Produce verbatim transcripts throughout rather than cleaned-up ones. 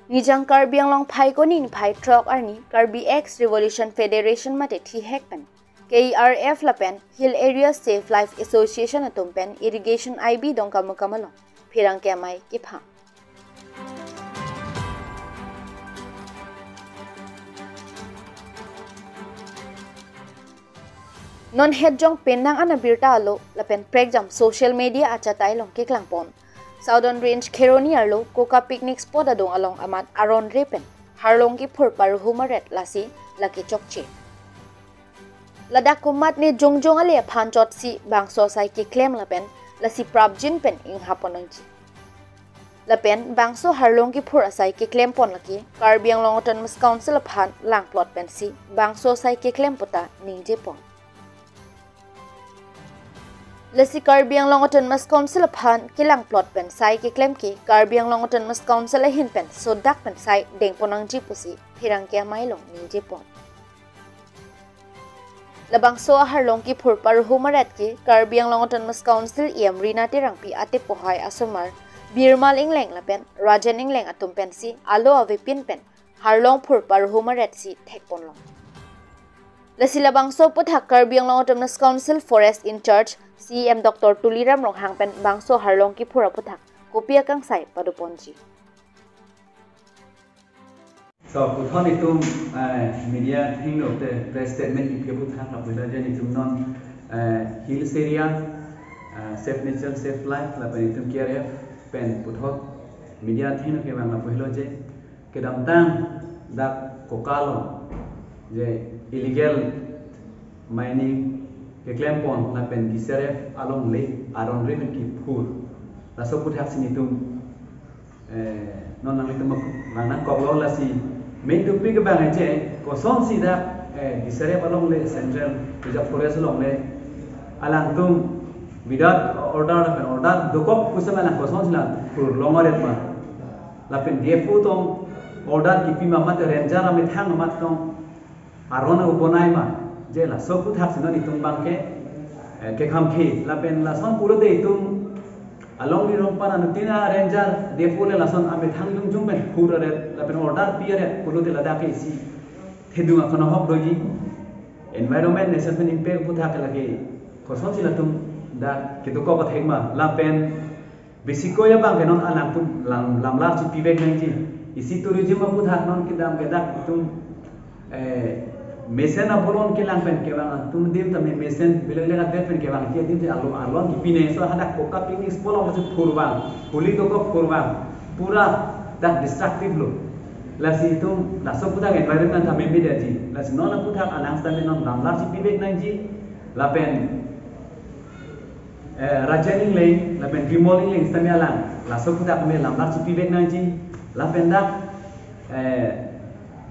Nijang Karbi Anglong Phaikuni niphai throk arni Karbi Ex Revolution Federation mate thihek pen K E R F lapen Hill Area Save Life Association atum pen irrigation I B dongkamukam along pherangke amei kepha. Non het jong penang an abirta alo lapen prekjam social media achatai along keklangpon. Southern Range Kheroni arlo Koka picnic spot adung along amat aron re pen harlong kiphur paruhu maret lasi lake chokche. Ladak komatne jongjong ale aphan chotsi bangso asai keklem lapen lasi prapjin pen inghapon nangji. Lapen bangso harlong kiphur asai keklempon lake Karbi Anglong Autonomous Council aphan langplot pensi bangso asai keklem puta ningjepon. Lasi Karbi Anglong Autonomous Council aphan kelangplot pen asai keklem ke Karbi Anglong Autonomous Council ahin pen sodak pen asai dengpon nangji pusi pherangke amei along ningjepon. Labangso aharlong kiphur paruhu maret ke Karbi Anglong Autonomous Council E M Rina Terangpi atepohai asomar Birmal Engleng lapen Rajen Engleng atum pensi alo avepin pen harlong phur paruhu maret si thekponlong. Lasi labangso aputhak Karbi Anglong Autonomous Council Forest in Charge C E M Doctor Tuliram Ronghang pen bangso harlong kiphur aputhak kopi akangsai padoponji. So, puthot itum, eh, media athengno te press statement ipi aputhak lapulo je itum non, eh, hills area, eh, Save Nature, Save Life, lapen itum K R F pen puthot media athengno kevang lapulo je kedamtang dak Koka along je illegal mining keklempon lapen G C R F alongle aron re pen kiphur. Laso aputhak si itum, eh, non nanglitum vang nangkoklo lasi main topic abang je kosonsi dak, eh, G C R F alongle Central Reserve Forest alongle alangtum without order lapen order dokok pusitame alang kosonsi la phur long aret ma. Lapen D F O tong order kipi ma mate ranger amethang amat tong aron abonai ma. Je laso aputhak si non itum abangke, eh, kekham ke lapen lason pulote itum along di rongpan anutin a ranger D F O le lason amethang jongjong pen phur aret lapen order pi aret pulote ladak ke isi thedung akhono hok doji. Environment assessment impact aputhak lake kosonsi latum dak kedokok athek ma lapen besi ko abangke non alangtum lam, lamlar chipivek nangji. Isi tourism aputhak non kedam kedak itum, eh, mesen abolon kelang pen kevang atum adim tame mesen belek lek adet pen kevangji adim te along along kipine so hadak Koka picnic spot along si phur vang, holi dokok phur vang, pura dak destructive lo. Lasi itum laso aputhak environment tame media ji. Lasi non aputhak alang tame non lamlar chipivek nangji. Lapen eh, Rajen Engleng, lapen Birmal Engleng sitame alang laso aputhak me lamlar chipivek nangji, lapen dak, eh,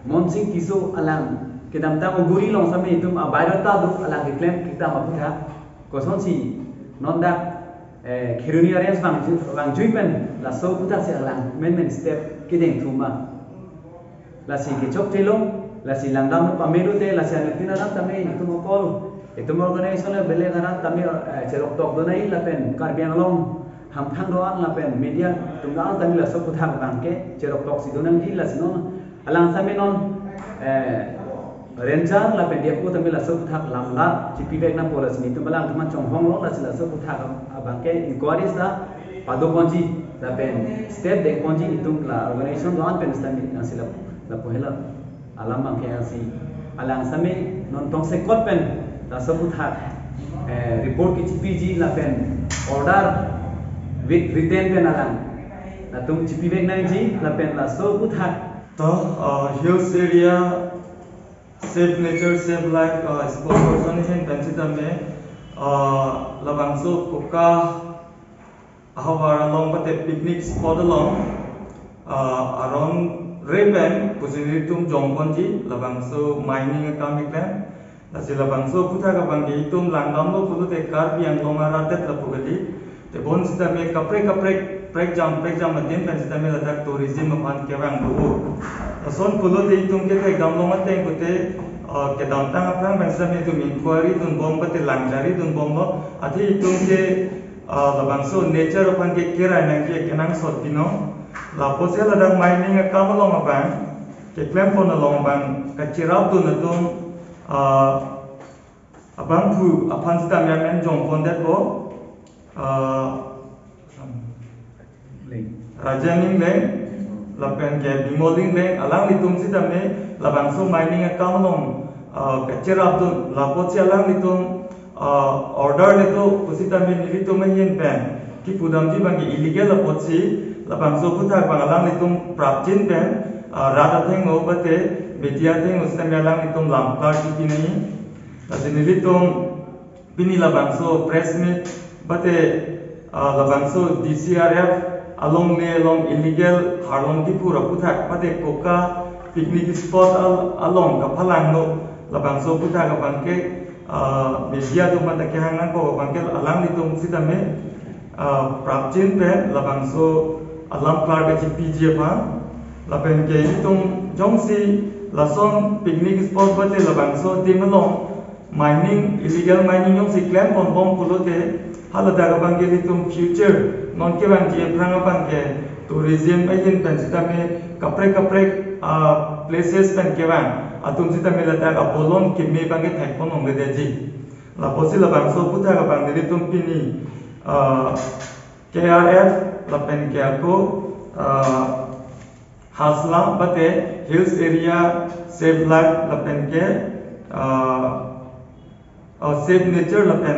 Monsing Tisso alang kedamtang Oguri along sitame itum abairta do alang keklem kedam aputhak kosonsi non dak, eh, Kheroni Range vangju-, vangjui pen laso aputhak si alang menmen step kedeng thuma. Lasi kechokche lo, lasi langdam pamelo te, lasi anutin arat tame itum akol, itum organization le belek arat tame, eh, cheroktok donai lapen Karbi Anglong hamphang do-an lapen media atum do-an tame laso aputhak abangke cheroktoksi donangji lasi non alang tame non, eh, ranger lapen D F O tame laso aputhak lamlar chipivek nangpo lasi itum alangtum chonghong lo lasi laso aputhak abangke inquiry ta padoponji lapen step dengponji itum la organization do-an pen sitame nangsi la, lapu hela alam abangke asi alang sitame non tongsekot pen laso aputhak, eh, report kechipiji lapen order with written pen alang latum chipivek nangji lapen laso aputhak. To, uh, hills area Save Nature, Save Life, uh, spokesperson ahin pen sitame, uh, labangso Koka ahavar along mate picnic spot along, ah, aron re pen kujingri atum jongponji labangso mining akam keklem. Lasi labangso aputhak abangke itum langdamlo pulote Karbi Anglong arat det lapu kali. Tebon sitame kaprek kaprek prekjam prekjam adim pen sitame ladak tourism aphan kevang do. Lason pulote itum kethekdam long ateng pute, ah, kedamtang aphrang pen sitame itum inquiry dunbom pute langchari dunbomlo. Athe itum ke ah, labangso nature aphan ke kerai nangji kenangsot binong. Lapusi ladak mining akam along abang, keklempon along abang kacherapdun atum, ah, abangphu aphan sitame amen jongpondetpo, ah, Rajen Engleng, lapen ke Bimol Engleng, alanglitum sitame labangso mining akam along, ah, kacherapdun, lapusi alanglitum, ah, order le do pusitame nelitum ahin pen kipudamji abangke illegal apotsi labangso aphuthak abang alanglitum prapjin pen, ah, rat athengno mate media athengno sitame alanglitum lamklar kipinai. Lasi nelitum pini labangso press meet mate, ah, labangso D C R F alongle along illegal Harlong Kipur aphuthak mate Koka picnic spot al-, along kapalangno labangso aphuthak abangke, ah, media atum mate kehang nangkok abangke alanglitum sitame, ah, prapjin pen labangso alamklar kachipiji aphan. Lapen ke itum jongsi lason picnic spot mate labangso adim along mining, illegal mining jongsi klemponbom pulote, haladak abangke ilitum future non kevangji aphrang abangke tourism ahin pen sitame kaprek kaprek, ah, places pen kevang atum sitame ladak abolon keme abangke thekpon longledetji. Lapusi labangso aphuthak abang nelitum pini, ah, K R F lapen ke ako, ah, Hasla mate Hills Area Save Life lapen ke, ah, ah, Save Nature lapen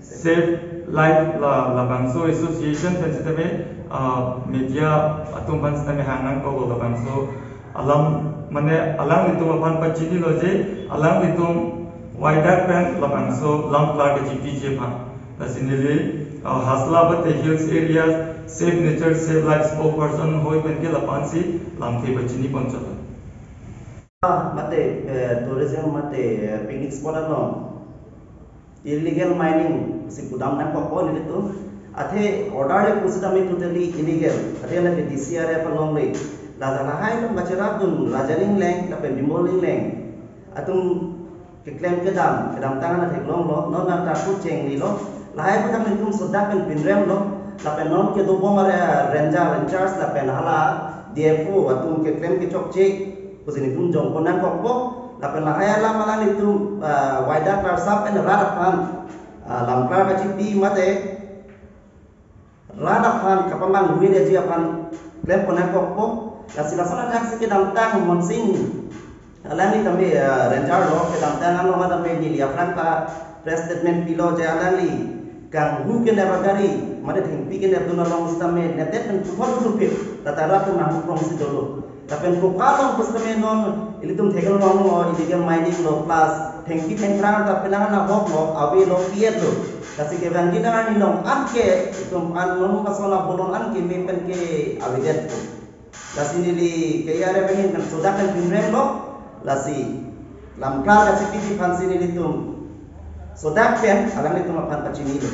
Save Life la, labangso association pen sitame, ah, media atum aphan sitame hang nangkoklo labangso alam, mane alanglitum aphan pachinilo je alanglitum waidak pen labangso lamklar kachipiji aphan. Lasi neli, ah, Hasla mate Hills Area Save Nature Save Life spokesperson ahoi pen ke lapu-ansi lamthe pachiniponchotlo. Ah, mate, eh, tourism mate, eh, picnic spot along illegal mining si pudam nangkokpo nelitum. Athe order le pusitame totally illegal. Athe lake D C R F alongle, la lahai atum kacherapdun Rajen Engleng lapen Bimol Engleng atum keklem kedam, kedamtang an theklonglo, non nangta kuchenglilo. Lahai aphuthak nelitum sodak pen pinremlo, lapen non kedobom are ranger, rangers lapen hala D F O atum keklem kechokche pusi nelitum jongpon nangkokpo. Lapen lahai alam alanglitum, ah, waidak klarsam pen rat aphan, ah, lamklar kachipi mate rat aphan kapamanghuidetji aphan klempon nangkokpo. Lasi lason athak si kedamtang Monsing alangli tame, ah, ranger lo, kedamtang along tame neli aphrang ta press statement pilo je alangli kanghu kenep agari mate thengpi kenepdun along sitame nedet pen puthot dupik lata rat atum nanghuprongsi dolo. Lapen Koka along pusitame non ilitum theklonglo, illegal mining lo plus thengpi thengphrang ta penang ahoklo, avelo, pi-etlo. Lasi kevangji arni along anke itum an non kason abolon an keme pen ke avedetpo. Lasi neli K R F ahin pen sodak pen pinremlo, lasi lamklar kachipiji aphansi nelitum sodak pen alanglitum aphan pachinilo.